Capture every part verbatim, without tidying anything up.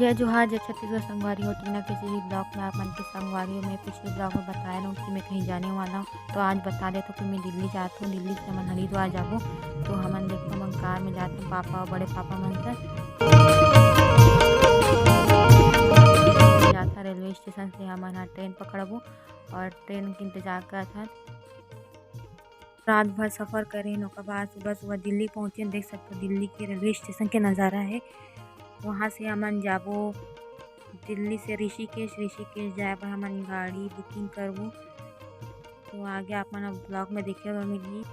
जय जोहार, जय छत्तीसगढ़ संगवारी हो। टीना के जी vlog में आप मन के संगवारी हो। मैं पिछले vlog में बताए रहूँ कि मैं कहीं जाने वाला हूँ, तो आज बता देता हूँ कि मैं दिल्ली जात हूँ। दिल्ली से हमन हरिद्वार जाबो, तो हमन देखो, हमन कार में जात हूँ, पापा और बड़े पापा मन से जात हन। रेलवे स्टेशन से हमन ह ट्रेन पकड़बो और ट्रेन के इंतजार करत हन। रात भर सफर करेन, ओकर बाद सुबह सुबह दिल्ली पहुँचेन। देख सकते हो दिल्ली के रेलवे स्टेशन के नज़ारा है। वहाँ से हमन जाबो दिल्ली से ऋषिकेश। ऋषिकेश जाए बर हमन गाड़ी booking करबो, तो आगे आप मन vlog में देखे बर मिलही।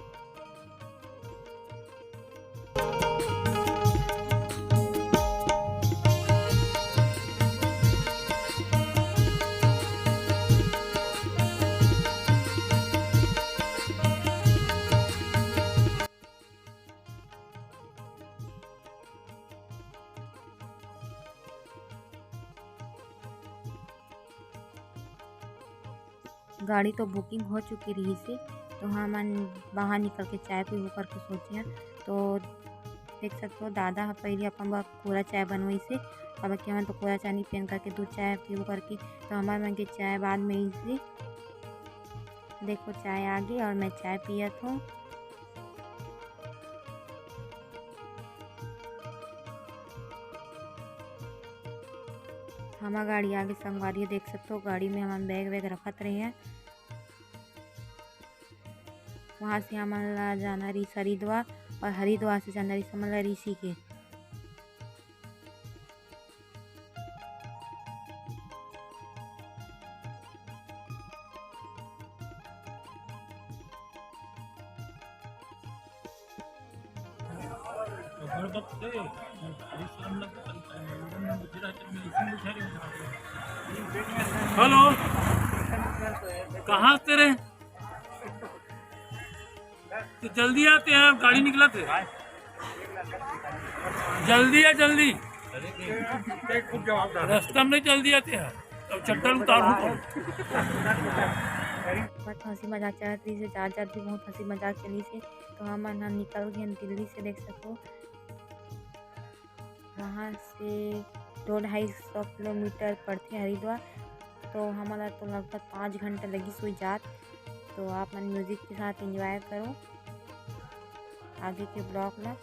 गाड़ी तो booking हो चुके रहिस हे, तो हमन बाहर निकल के चाय पीबो करके सोचे हन। तो देख सकते हो, दादा ह पहिली अपन बर कोरा चाय बनवाइस हे, काबर कि हमन तो कोरा चाय नहीं पियन करके दूध चाय पीबो करके, तो हमर मन के चाय बाद में आइस हे। देखो, चाय आ गे और मैं चाय पियत हूँ। हमर गाड़ी आगे संगवारी हो, देख सकते हो, गाड़ी में हमन बैग वैग रखत रहे हैं। वहाँ से हमन ला जाना रहिस हरिद्वार और हरिद्वार से जाना रहिस हमन ला ऋषिकेश। हेलो, कहाँ से रे? तो जल्दी आते हैं, गाड़ी निकला थे। जल्दी आ, जल्दी। रास्ता में जल्दी आते हैं। अब चड्डा उतार हूँ तो। बहुत हंसी मजाक चलत रहिस हे, जात जात भी बहुत हंसी मजाक चलिस हे। तो हमन ह निकल गए दिल्ली से, देख सको। वहाँ से दो ढाई सौ किलोमीटर पड़थे हरिद्वार। तो हमन ला तो लगभग पाँच घंटा लगिस हुई जात। तो आप मन music के साथ enjoy करो आगे के vlog ला।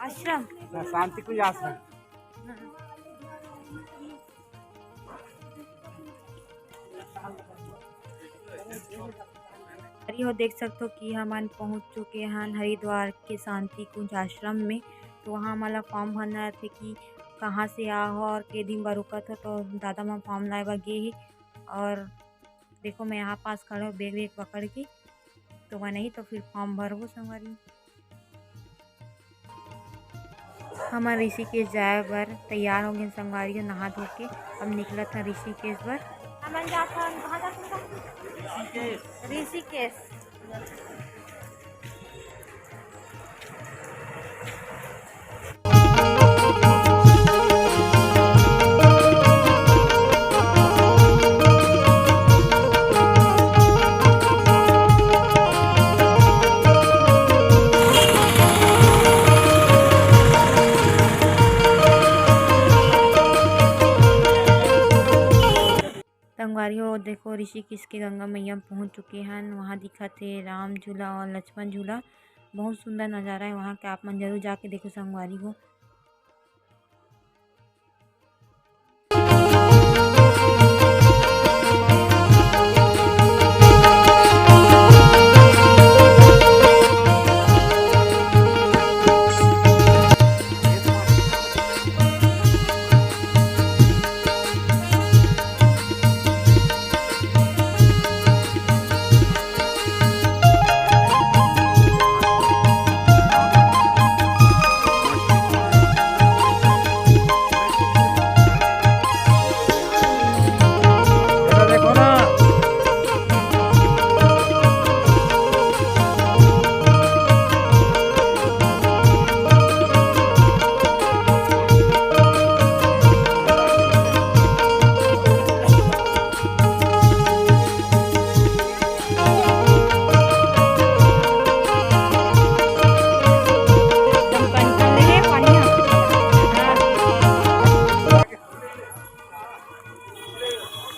आश्रम। शांति कुंज आश्रम। अरे, हो देख सकते हो कि हमन पहुंच चुके हन हरिद्वार के शांति कुंज आश्रम में। तो वहाँ हमन ला form भरना रहथे कि कहाँ से आ हो और के दिन बर रुकत हो। तो दादा मन form लाए बर गे हे और देखो, मैं यहाँ पास खड़े हो, बैग वैग पकड़ के, तो मैं नहीं तो फिर form भरबो संगवारी। हमन ऋषिकेश जाए बर तैयार हो गए संगवारी हो, नहा धो के अब निकलत हन ऋषिकेश बर। हमन जात हन, कहाँ जात हन? ऋषिकेश। संगवारी हो, देखो, ऋषिकेश के गंगा मैया पहुंच चुके हन। वहां दिखत हे राम झूला और लक्ष्मण झूला। बहुत सुंदर नजारा है वहां के, आप मन जरूर जाके देखो संगवारी हो।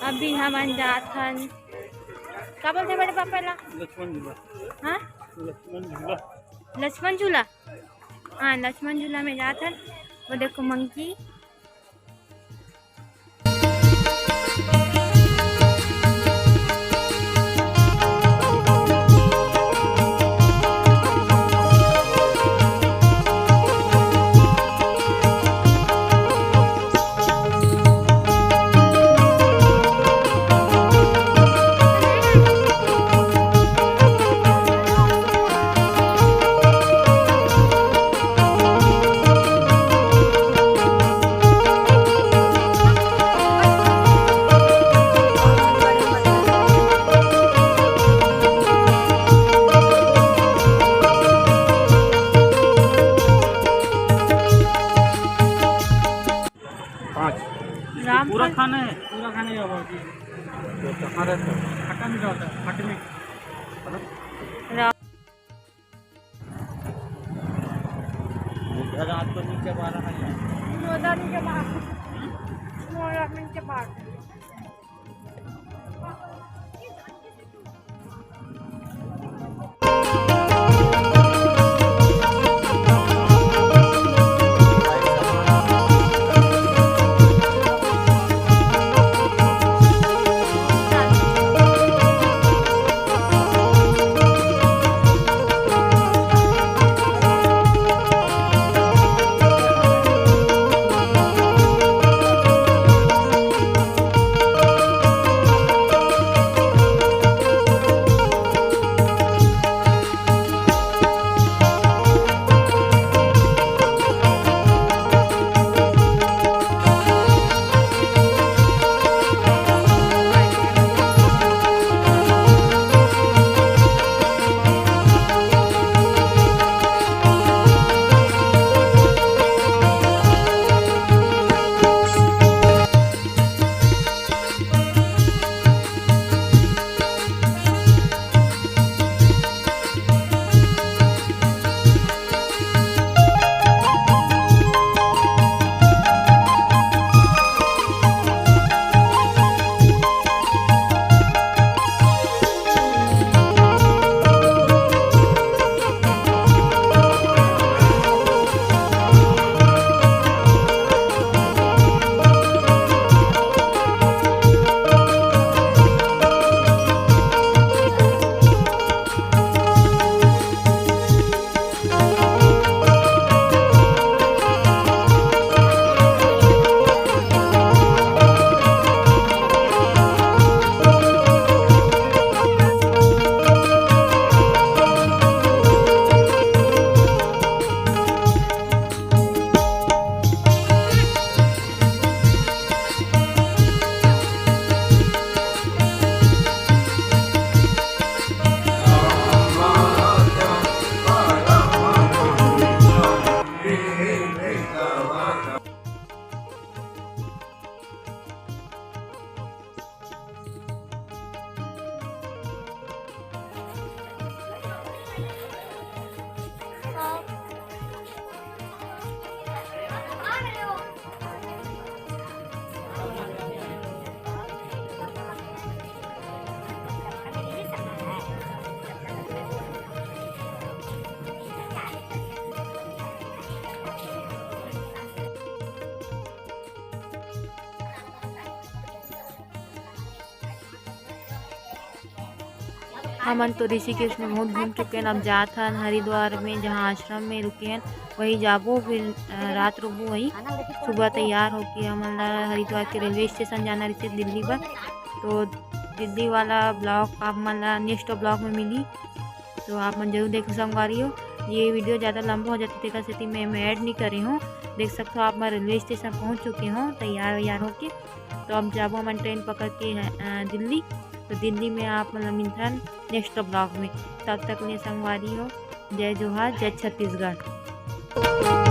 अभी हमन जात हन, का बोलथे बड़े पापा ला? लक्ष्मण झूला। हाँ, लक्ष्मण झूला। लक्ष्मण झूला। हाँ, लक्ष्मण झूला में जात हन। वो देखो मंकी। पाँच। राम पूरा फल। खाना है? पूरा खाने का बाबूजी। तो कहाँ रहता है? खट्टा मीठा होता है, खट मीठ। राम उधर आपको नीचे बारह है। उधर नीचे बारह। उधर नीचे बारह। हमन तो ऋषिकेश में बहुत घूम चुके हैं। अब जात हन हरिद्वार में, जहाँ आश्रम में रुके हैं, वही जाबो। फिर अ, रात रुकबो वही। सुबह तैयार होके हमन ला हरिद्वार के रेलवे स्टेशन जाना रहिसे दिल्ली बर। तो दिल्ली वाला ब्लॉग आप मन ला नेक्स्ट ब्लॉग में मिली, तो आप मन जरूर देखो संगवारी हो। ये वीडियो ज़्यादा लंबा हो जाती, तेकर सेती मैं, मैं ऐड नहीं करे हूँ। देख सकते हो आप मन रेलवे स्टेशन पहुँच चुके हो तैयार वैयार होके। तो अब जाबो हमन ट्रेन पकड़ के अ, दिल्ली। तो दिल्ली में आप मन ला मिलथन नेक्स्ट ब्लॉग में। तब तक ले संगवारी हो, जय जोहार, जय छत्तीसगढ़।